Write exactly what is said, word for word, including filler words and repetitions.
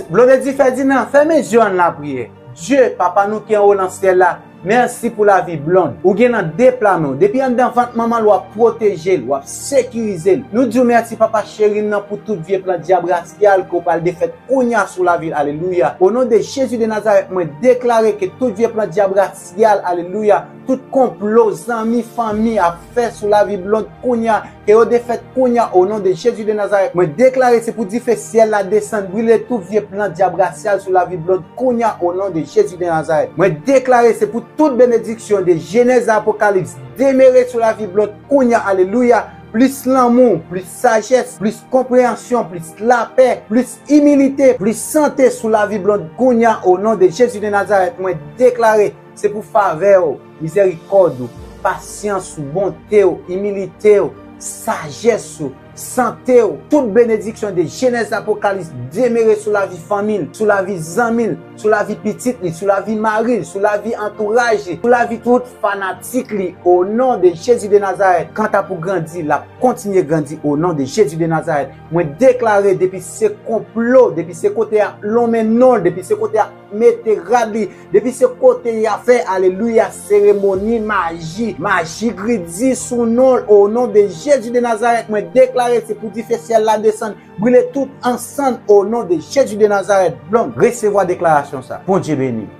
Blondedy Ferdinand, fèmen zye w, ann lapriyè. Dye, Papa nou ki anwo nan syèl la, mèsi pou lavi Blonde. Ou gen nan de pla men w. Depi anndan vant manman l, w ap pwoteje l, w ap sekirize l. Nou di w mèsi, Papa cheri m nan, pou tout vye plan dyab rasyal ke w pral defèt kounye a sou lavi l. Alelouya. O non de Jezi de Nazarèt, mwen deklare ke tout vye plan dyab rasyal, alelouya, tout konplo zanmi, fanmi ap fè sou lavi Blonde kounye a, ke yo defèt kounye a, o non de Jezi de Nazarèt. Mwen deklare se pou dife syèl la desann, brile tout vye plan dyab rasyal sou lavi Blonde kounye a, o non de Jezi de Nazarèt. Mwen deklare se pou tout benediksyon de Jenèz a Apokalips demere sou lavi Blonde kounye a, alelouya. Plis lanmou, plis sajès, plis konpreyansyon, plis lapè, plis imilite, plis sante sou lavi Blonde kounye a, o non de Jezi de Nazarèt. Mwen deklare se pou favè w, mizèrikòd ou, pasyans ou, bonte w, imilite w, sajès ou, sante w, tout benediksyon de Jenèz Apokalips demere sou lavi fanmi l, sou lavi zanmi l, sou lavi pitit li, sou lavi mari l, sou lavi antouraj li, sou lavi tout fanatik li, o non de Jezi de Nazarèt. Kanta pou grandi, l ap kontinye grandi, o non de Jezi de Nazarèt. Mwen deklare depi se konplo, depi se kote y ap lonmen non l, depi se kote y ap mete rad li, depi se kote y ap fè, alelouya, seremoni, maji, maji gridi sou non l, o non de Jezi de Nazarèt. Mwen deklare se pou dife syèl la desann, brile tout ansanm, o non de Jezi de Nazarèt. Blonde, resevwa deklarasyon sa. Bondye beni w.